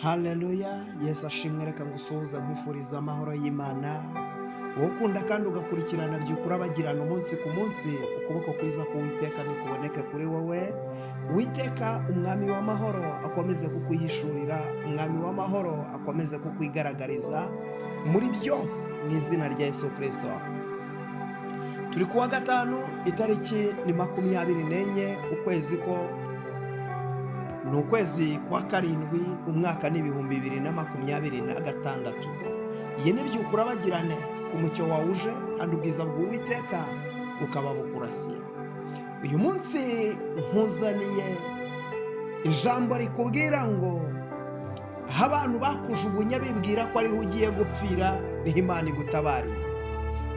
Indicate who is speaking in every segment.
Speaker 1: Haleluya! Yesu ashimwe. Reka ngusuhuza, nkwifuriza amahoro y'Imana. Wowe ukunda kandi ugakurikirana by'ukuri abagirana umunsi ku munsi, ukuboko kwiza k'Uwiteka nikuboneke kuri wowe. Uwiteka Umwami w'amahoro akomeze kukwihishurira, Umwami w'amahoro akomeze kukwigaragariza muri byose, mu izina rya Yesu Kirisito. Turi kuwa gatanu, itariki ni 24, ukwezi ko ni ukwezi kwa karindwi, umwaka ni 2026. Iyi ni Byuka Urabagirane ku mucyo wawuje, kandi ubwiza bw'Uwiteka bukaba bukurasiye. Uyu munsi nkuzaniye ijambo rikubwira ngo aho abantu bakujugunye bibwira ko ariho ugiye gupfira, niho Imana igutabariye.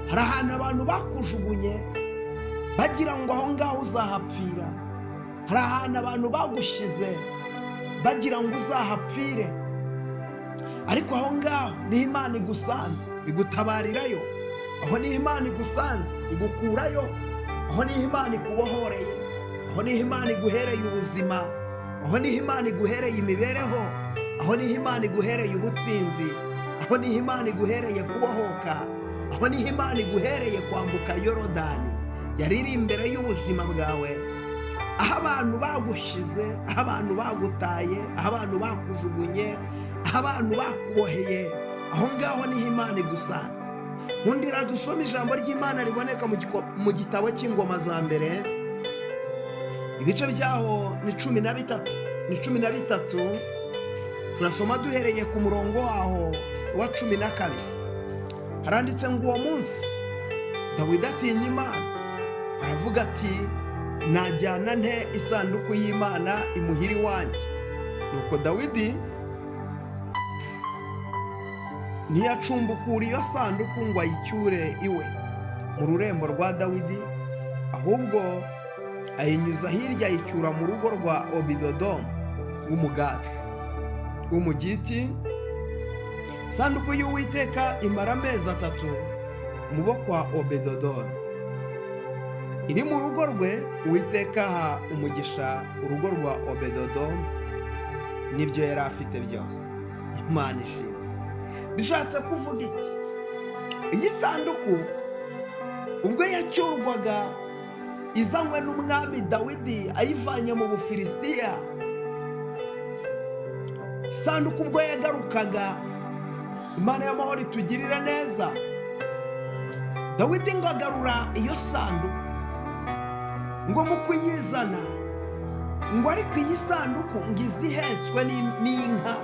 Speaker 1: Hari ahantu abantu bakujugunye bagira ngo aho ngaho uzahapfira. Hari ahantu abantu bagushyize bagira ngo uzahapfire, ariko aho ngaho niho Imana igusanze igutabarirayo. Aho niho Imana igusanze igukurayo. Aho niho Imana ikubohoreye. Aho niho Imana iguhereye ubuzima. Aho niho Imana iguhereye imibereho. Aho niho Imana iguhereye ubutsinzi. Aho niho Imana iguhereye kubohoka. Aho niho Imana iguhereye kwambuka Yorodani yari iri imbere y'ubuzima bwawe. Aho abantu bagushize, aho abantu bagutaye, aho abantu bakujugunye, aho abantu bakuboheye, aho ngaho niho Imana igusanze. Nkundira dusome ijambo ry'Imana riboneka mu gitabo cy'Ingoma za Mbere, ibice byaho ni 13, ni 13. Turasoma duhereye ku murongo waho wa 12. Haranditse ngo: "Uwo munsi Dawidi atinya Imana, aravuga ati: 'Najyana nte isanduku y'Imana imuhira iwanjye?' Nuko Dawidi ntiyacumbukura iyo sanduku ngo ayicyure iwe mu rurembo rwa Dawidi, ahubwo ayinyuza hirya, ayicyura mu rugo rwa Obededomu w'Umugati w'Umugiti. Sanduku y'Uwiteka imara amezi 3 mu bo kwa Obededomu, iri mu rugo rwe. Uwiteka aha umugisha urugo rwa Obededomu n'ibyo yari afite byose." Imana ishimwe. Bishatse kuvuga iki? Iyi sanduku ubwo yacyurwaga izanywe n'umwami Dawidi ayivanye mu Bufilisitiya, isanduku ubwo yagarukaga, Imana y'amahoro itugirira neza, Dawidi ngo agarura iyo sanduku, ngo mu kuyizana ngo ariko iyi sanduku ngo ize ihetswe n'inka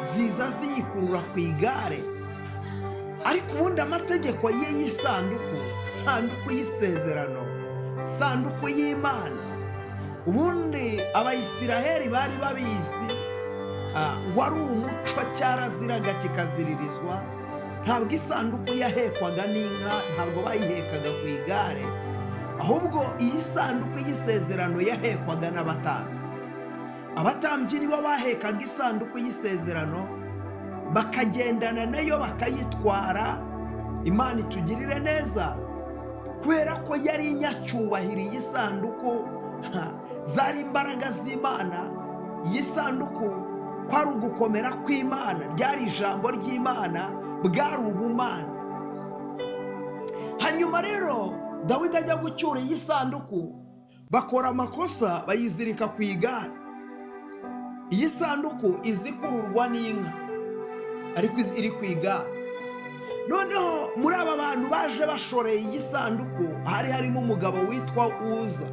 Speaker 1: ziza ziyikurura ku igare. Ariko ubundi amategeko y'iyi sanduku, sanduku y'isezerano, sanduku y'Imana, ubundi Abayisiraheli bari babizi, wari umuco, cyaraziraga kikaziririzwa. Ntabwo isanduku yahekwaga n'inka, ntabwo bayihekaga ku igare, ahubwo iyi sanduku y'isezerano yahekwaga n'abatambyi. Abatambyi nibo bahekaga isanduku y'isezerano, bakagendana nayo, bakayitwara. Imana itugirire neza, kubera ko yari inyacyubahiro. Iyi sanduku zari imbaraga z'Imana. Iyi sanduku kwari ugukomera kw'Imana, ryari ijambo ry'Imana, bwari ubumana. Hanyuma rero Dawidi ajya gucyura iyi sanduku, bakora amakosa, bayizirika ku igare. Iyi sanduku izikururwa n'inka, ariko iri ku igare. Noneho muri aba bantu baje bashoreye iyi sanduku hari harimo umugabo witwa Uza.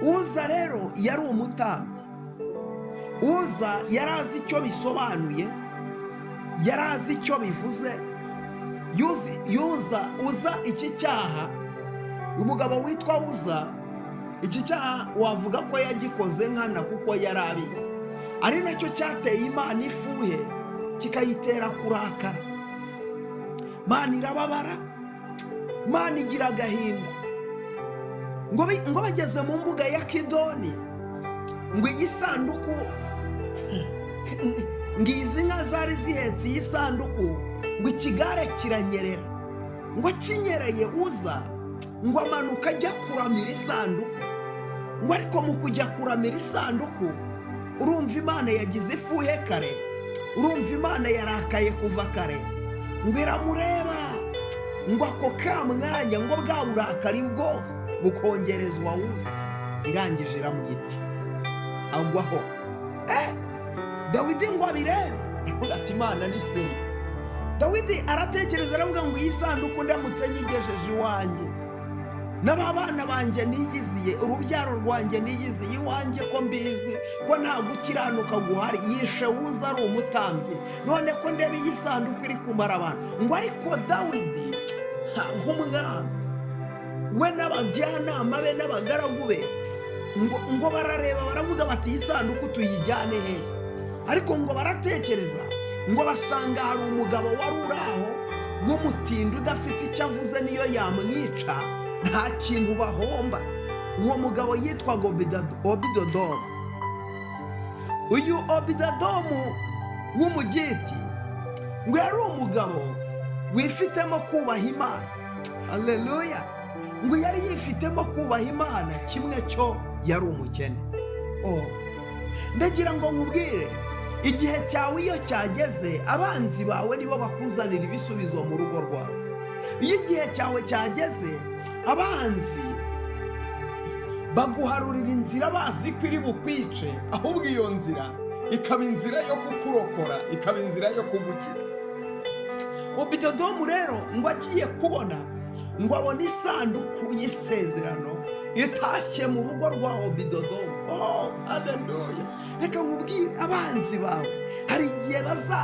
Speaker 1: Uza rero yari umutambyi. Uza yari azi icyo bisobanuye, yari azi icyo bivuze. Yuza Uza iki cyaha, umugabo witwa Uza, iki cyaha wavuga ko yagikoze nkana, kuko yari abizi, ari nacyo cyateye Imana ifuhe, kikayitera kurakara. Imana irababara, Imana igira agahinda. Ngo bageze mu mbuga ya Kidoni, ngo iyi sanduku, ngo izi nka zari zihetse iyi sanduku, ngo ikigare kiranyerera. Ngo kinyereye, Uza ngo amanuka ajya kuramira isanduku. Ngo ariko mu kujya kuramira isanduku Urumva Imana yagize ifuhe kare, urumva Imana yarakaye kuva kare. Ngo iramureba, ngo ako ka mwanya, ngo bwa burakari bwose bukongerezwa Wuza, irangije iramwica, agwaho. Dawidi ngo abirebe, aravuga ati: "Imana ni sérieux." Dawidi aratekereza, aravuga ngo: "Iyi sanduku ndamutse nyigejeje iwanjye, n'aba bana banjye niyiziye, urubyaro rwanjye niyiziye iwanjye, ko mbizi ko nta gukiranuka guhari, yishe Wuza ari umutambyi, none ko ndeba iyi sanduku iri kumara abantu." Ngo ariko Dawidi nk'umwami we n'abajyanama be n'abagaragu be ngo barareba, baravuga bati: "Iyi sanduku tuyijyane hehe?" Ariko ngo baratekereza, ngo basanga hari umugabo wari uri aho w'umutindi udafite icyo avuze, niyo yamwica nta kintu bahomba. Uwo mugabo yitwaga Obidodomu. Uyu Obidadomu w'Umugiti ngo yari umugabo wifitemo kubaha Imana. Haleluya! Ngo yari yifitemo kubaha Imana, kimwe cyo yari umukene. Oh, ndagira ngo nkubwire, igihe cyawe iyo cyageze, abanzi bawe nibo bakuzanira ibisubizo mu rugo rwawe. Iyo igihe cyawe cyageze, abanzi baguharurira inzira bazi ko iri bukwice, ahubwo iyo nzira ikaba inzira yo kukurokora, ikaba inzira yo kugukiza. Obidodomu rero ngo agiye kubona, ngo abone isanduku y'isezerano itashye mu rugo rwa Obidodomu. Oh, haleluya! Reka nkubwire, abanzi bawe hari igihe baza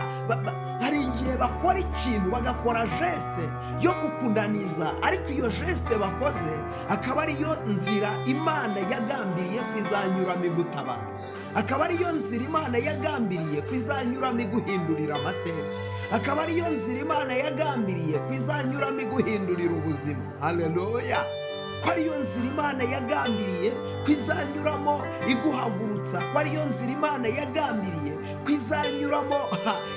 Speaker 1: hari igihe bakora ikintu, bagakora geste yo kukunaniza, ariko iyo geste bakoze akaba ariyo nzira Imana yagambiriye ko izanyuramo igutabara, akaba ariyo nzira Imana yagambiriye ko izanyuramo iguhindurira amateka, akaba ariyo nzira Imana yagambiriye ko izanyuramo iguhindurira ubuzima. Haleluya! Ko ariyo nzira Imana yagambiriye ko izanyuramo iguhagurutsa, ko ariyo nzira Imana yagambiriye ko izanyuramo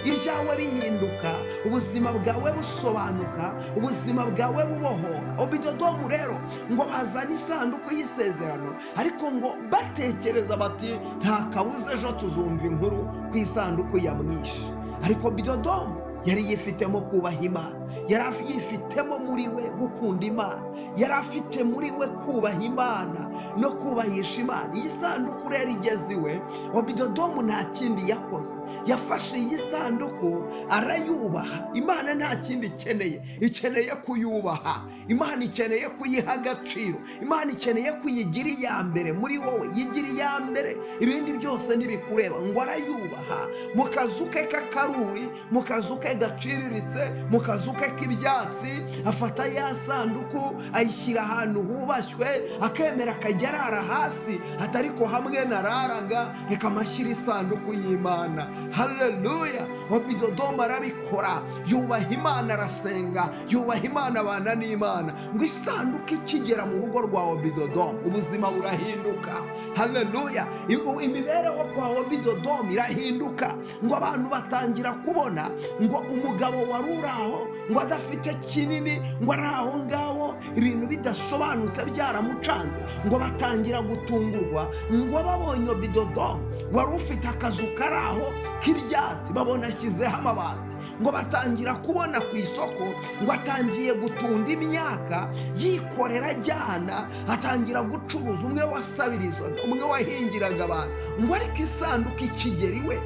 Speaker 1: ibyawe bihinduka, ubuzima bwawe busobanuka, ubuzima bwawe bubohoka. Obidodomu rero ngo bazane isanduku y'isezerano, ariko ngo batekereza bati: "Nta kabuza ejo tuzumva inkuru ku isanduku yamwishe." Ariko Bidodomu yari yifitemo kubaha Imana, yari yifitemo muri we gukunda Imana, yari afite muri we kubaha Imana no kubahisha Imana. Iyi sanduku rero igeze iwe, Obidodomu nta kindi yakoze, yafashe iyi sanduku arayubaha. Imana nta kindi ikeneye, ikeneye kuyubaha. Imana ikeneye kuyiha agaciro. Imana ikeneye kuyigira iya mbere muri wowe. Yigira iya mbere, ibindi byose ntibikureba. Ngo arayubaha mu kazu ke k'akaruri, mu kazu ke gaciriritse, mu kazu ke k'ibyatsi. Afata ya sanduku ayishyira ahantu hubashywe, akemera akajya arara hasi, atari ko hamwe nararaga, reka amashyira isanduku y'Imana. Haleluya! Obidodomu arabikora, yubaha Imana, arasenga, yubaha Imana, abana n'Imana. Ngo isanduku ikigera mu rugo rwa Obidodomu, ubuzima burahinduka. Haleluya! Imibereho kwa Obidodomu irahinduka. Ngo abantu batangira kubona ngo umugabo wari uri aho, ngo adafite kinini, ngo ari aho ngaho ibintu bidasobanutse byaramucanze, ngo batangira gutungurwa, ngo babonye Obidodomu wari ufite akazu kari aho k'ibyatsi, babona ashyizeho amabati. Ngo batangira kubona ku isoko ngo atangiye gutunda imyaka, yikorera ajyana, atangira gucuruza, umwe wasabirizaga, umwe wahingiraga abantu. Ngo ariko isanduku ikigera iwe,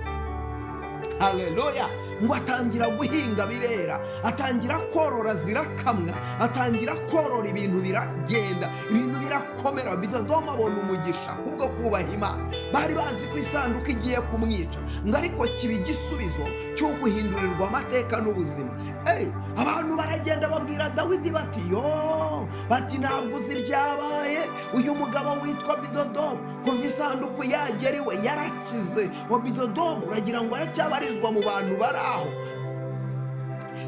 Speaker 1: haleluya, ngo atangira guhinga birera, atangira korora zirakamwa, atangira korora ibintu biragenda, ibintu birakomera. Bidodomu abona umugisha kubwo kubaha Imana. Bari bazi ko isanduku igiye kumwica, ngo ariko kiba igisubizo cyo guhindurirwa amateka n'ubuzima. Abantu baragenda babwira Dawidi bati: "Yo," bati, "ntabwo uzi ibyabaye. Uyu mugabo witwa Bidodomu, kuva isanduku yagera iwe yarakize." Wa Bidodomu uragira ngo aracyabarizwa mu bantu bari aho.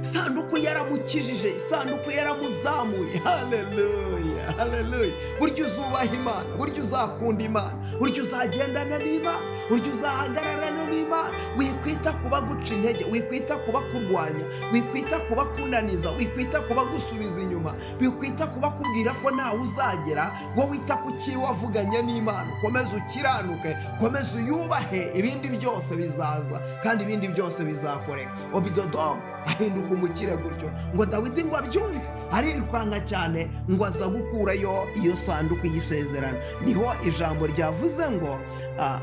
Speaker 1: Isanduku yaramukijije, isanduku yaramuzamuye. Haleluya, haleluya! Burya uzubaha Imana, burya uzakunda Imana, burya uzagendana n'Imana, burya uzahagararana n'Imana. Mana. Wikwita kuba guca intege, wikwita kuba kurwanya, wikwita kuba kunaniza, wikwita kuba gusubiza inyuma, wikwita kuba kubwira ko ntawe uzagera. Wowe wita ku cyo wavuganye n'Imana, ukomeze ukiranuke, komeze uyubahe, ibindi byose bizaza kandi ibindi byose bizakoreka. Obidodomu ahinduka umukire gutyo. Ngo Dawidi ngo abyumve, arirukanka cyane ngo aza gukurayo iyo sanduku y'isezerano. Niho ijambo ryavuze ngo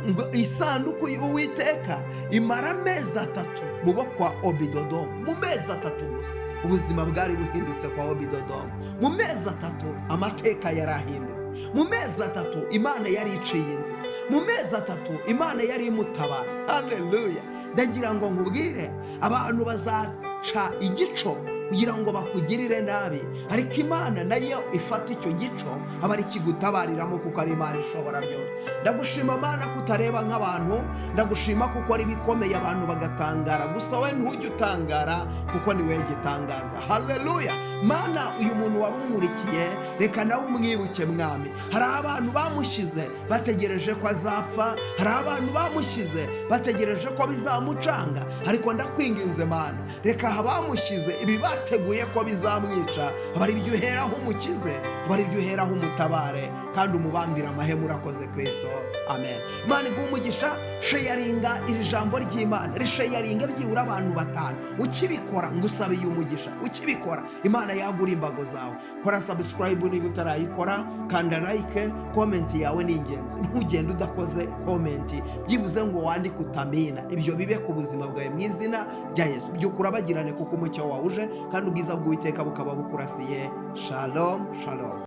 Speaker 1: ngo isanduku y'Uwiteka imara amezi 3 mu bo kwa Obidodomu. Mu mezi 3 gusa ubuzima bwari buhindutse kwa Obidodomu. Mu mezi 3 amateka yarahindutse. Mu mezi 3 Imana yari iciye inzira. Mu mezi 3 Imana yari imutabara. Haleluya! Ndagira ngo nkubwire, abantu bazaca igico kugira ngo bakugirire nabi, ariko Imana nayo ifata icyo gico aba ari kigutabariramo, kuko ari Imana ishobora byose. Ndagushima Mana kutareba nk'abantu. Ndagushima kuko ari ibikomeye abantu bagatangara, gusa we ntujye utangara kuko ni we gitangaza. Haleluya! Mana, uyu muntu wari umurikiye, reka nawe umwibuke Mwami. Hari abantu bamushyize bategereje ko azapfa, hari abantu bamushyize bategereje ko bizamucanga, ariko ndakwinginze Mana, reka abamushyize ibi bateguye ko bizamwica, aba ari byo uheraho umukize, aba ari byo uheraho umutabare kandi umubambire amahema. Urakoze Kirisito, amen. Imana iguhe umugisha. Sharinga iri jambo ry'Imana, risharinga byibura abantu batanu. Ukibikora ngusabiye umugisha. Ukibikora Imana yagura imbago zawe. Kora subscribe niba utarayikora, kanda like, comment yawe ni ingenzi. Ntugende udakoze comment, byibuze ngo wandike utamina. Ibyo bibe ku buzima bwawe mu izina rya Yesu. Byuka urabagirane, kuko umucyo wawe uje kandi ubwiza bw'Uwiteka bukaba bukurasiye. Shalom, shalom.